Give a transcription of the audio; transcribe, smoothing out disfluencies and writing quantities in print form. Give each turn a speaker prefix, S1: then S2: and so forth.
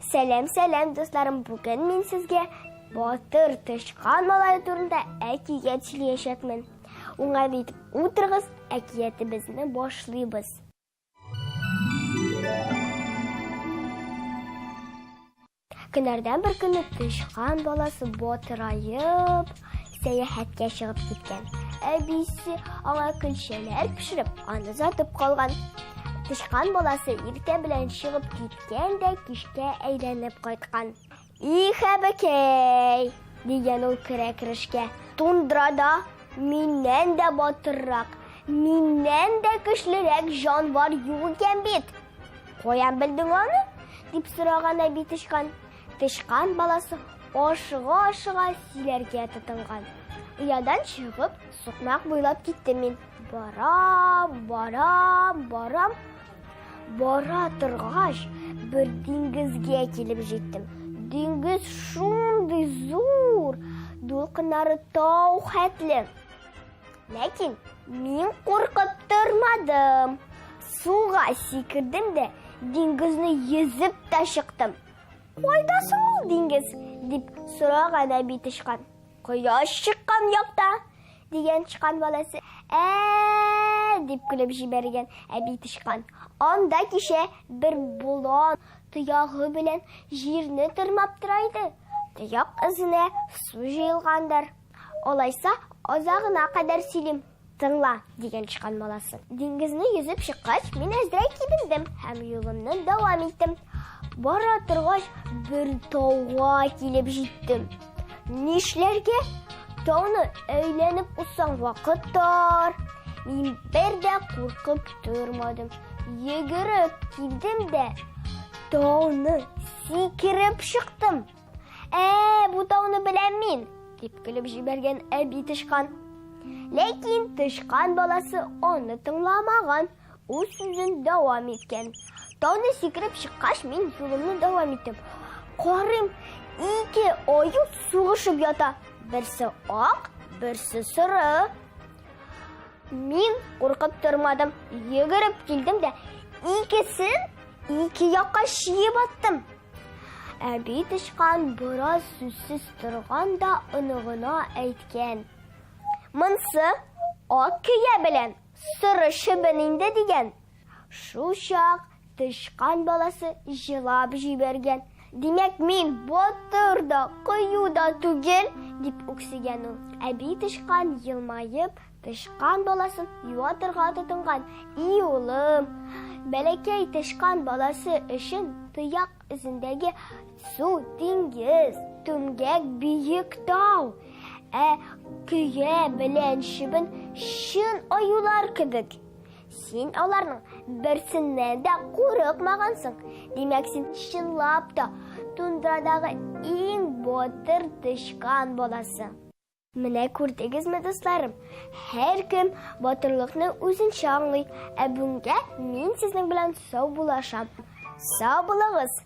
S1: Сәлам, сәлам, дусларым. Бүген мин сезгә батыр тычкан малае турында әкият сөйләячәкмен. Уңайлы итеп утырыгыз, әкиятебезне башлыйбыз. Көннәрдән бер көнне тычкан баласы батыраеп сәяхәткә чыгып киткән. Әбисе аңа көлчәләр пешереп, аны озатып калган. Тычкан баласы иртә белән чыгып киткән дә кичкә әйләнеп кайткан. Их, әбекәй, дигән ул керә-керешкә. Тундрада миннән дә батыррак, миннән дә көчлерәк җанвар юк икән бит. Каян белдең аны? дип сораган әби тычкан. Тычкан баласы ашыга-ашыга сөйләргә тотынган. Оядан чыгып, сукмак буйлап киттем мин. Барам, барам, барам. Бара торгач, бер диңгезгә килеп җиттем. Диңгез шундый зур, дулкыннары тау хәтле. Ләкин мин куркып тормадым. Суга сикердем дә, диңгезне йөзеп тә чыктым. Кайда соң ул диңгез? дип сораган әби тычкан. Кояш чыккан якта, дигән тычкан баласы. Ә, дип көлеп җибәргән әби тычкан. Анда кичә бер болан тоягы белән җирне тырмап тора иде. Тояк эзенә су җыелгандыр. Алайса, азагына кадәр сөйлим, тыңла, дигән тычкан баласы. Диңгезне йөзеп чыккач, мин әзрәк кибендем һәм юлымны дәвам иттем. Бара торгач, бер тауга килеп җиттем. Нишләргә? Тауны әйләнеп узсаң вакыт тар. Мин бер дә куркып тормадым. Йөгереп килдем дә, тауны сикереп чыктым. Ә, бу тауны беләм мин, дип көлеп җибәргән әби тычкан. Ләкин тычкан баласы аны тыңламаган, үз сүзен дәвам иткән. Тауны сикереп чыккач, мин юлымны дәвам иттем. Карыйм, ике аю сугышып ята. Берсе ак, берсе соры. Мин куркып тормадым, йөгереп килдем дә икесен ике якка чиеп аттым. Әби тычкан бераз сүзсез торган да оныгына әйткән. Монсы ак көя белән соры чебен инде дигән. Шул чак тычкан баласы җылап җибәргән. Димәк, мин батыр да, кыю да түгел, дип үксегән ул. Әби тычкан елмаеп, тычкан баласын юатырга тотынган. И улым, бәләкәй тычкан баласы өчен тояк эзендәге су диңгез, түмгәк биек тау, ә көя белән чебен чын аюлар кебек. Син аларның берсеннән дә курыкмагансың. Димәк, син чынлап та тундрадагы иң батыр тычкан баласы. Менә күрдегезме, дусларым, һәркем батырлыкны үзенчә аңлый. Ә бүгенгә мин сезнең белән сау булашам. Сау булыгыз!